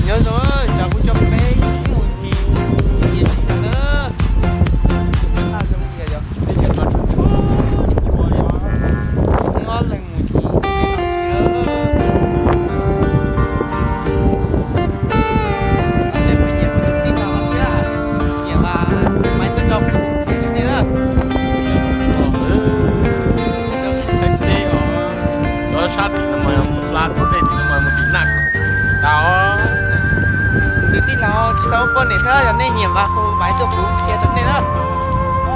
Nyob zoo, tsam kuv coj peb mus ncig, ncig tsis tau na. Peb yog no, ob leeg mus ncig tej no xwb. Nej puas nyiam kuv tus tij laug no thiab? Nyiam mas maj tuaj rau kuv thiab nej na. Peb os, cov sab tim no mas mus hla tim tej tim no mas mus tim Naj Khoom tau. Tus tij laug tsis tau muaj poj niam thiab, yog nej nyiam mas hu maj tuaj kuv qhia rau nej na.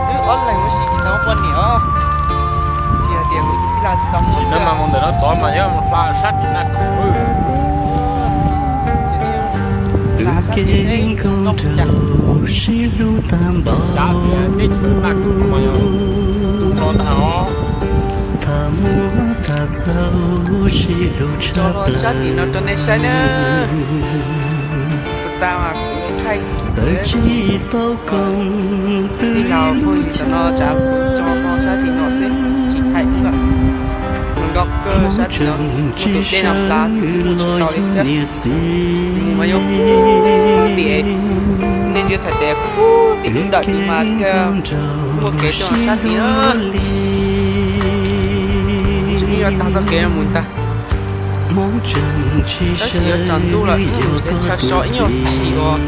Wb ob leeg ua si tsis tau muaj poj niam os. Tsis hais tias kuv tus tij laug tsis tau muaj xwb. Mus ntawm no tod mas yuav mus hla sab tim Naj Khoom. Twb kev nkaus nraug sib hlub tag npaum. Thaum muaj tham txaus sib hlub tshaj plaws. Sab tim no rau nej saib na. Puas tau mas kuv thaij. Txawm tsis tau koom twb lub caij no tsav kuv tso no sab tim no xwb, tsis thaij ub lawm. Nws nrov kawg sab tim no, muaj tus dej no plav kuv mus tsis tau li thiab. Mus mas yuav pub tim, nej ntsia txhais tes pub tim lub dawm tim mas thiaj muaj kev tuaj sab tim na. Tsis yeej yuav tag txoj kev no mus ntag. Tab sis yuav tsaus ntuj lawm, nrhiav chaw so ib nyuag chim uas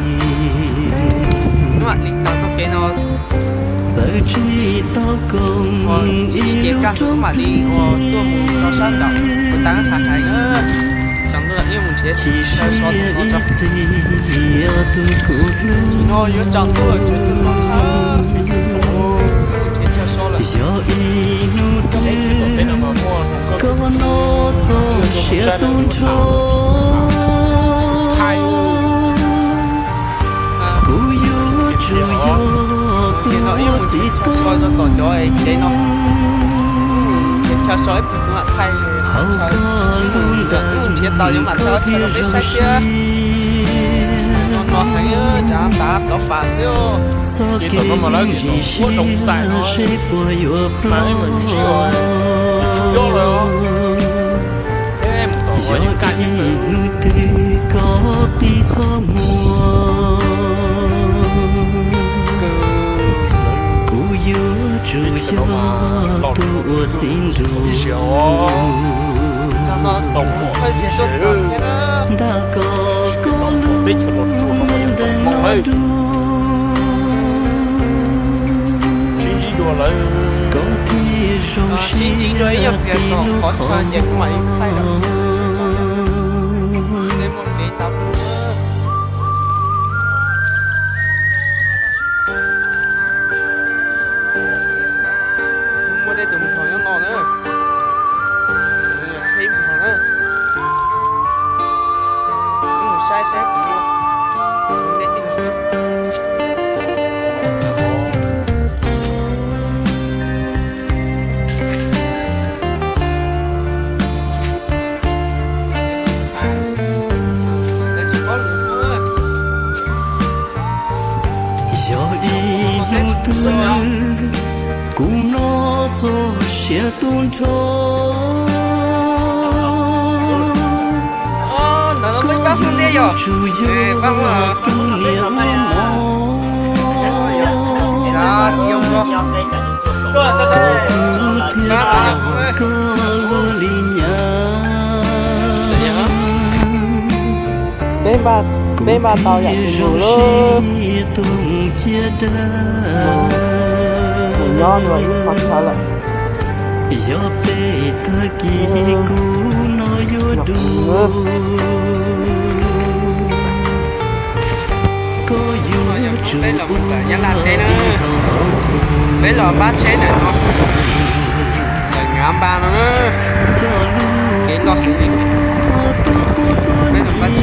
mam li tag txoj kev no. Txawm tsis tau koom ib ce kaj ntug mam li uas tuaj mus rau sab nraum, kuv tab tham hais na. Tsaus ntuj lawm, ib mus nrhiav chaw so ib txhis tus kuv hlub. No yuav tsaus ntuj lawm, tsaus ntuj no tshab, nrhiav chaw so lawm. Yog ib hnub twg koj noj txog siav tub nrho, kuv yuav tsum yog tus ua txiv tub. Hauv koj lub ntees koj thiaj zoo siab. Txoj kev ntsim siab seb puas yuav ploj. Yog ib hnub twg koj pib qhov muag, kuv yuav tsum yog tus ua txiv nruas. Ntag kom koj lub me ntees no dub, koj thiaj zoo siab tim lub qhov. Muaj tej tus nplog nyob no na. Tsheb nplog na. Wb mus saib saib kuv, kuv nej tij laug. Yog ib hnub twg kuv noj txog siav tub nrho, koj yuav tsum yog tus niam mos mos. Koj thiaj pom koj luaj li nyab. Kuv thiaj zoo siab tuaj mus ciaj dab. Yog peb tag kis kuv no yuav dua, koj yuav tsum ua ib tug hauv paus. Peb los pab tsheb ntawm no, ntawm Ngav Npa no na. Coj lub kev loj heev li. Peb los pab tsheb.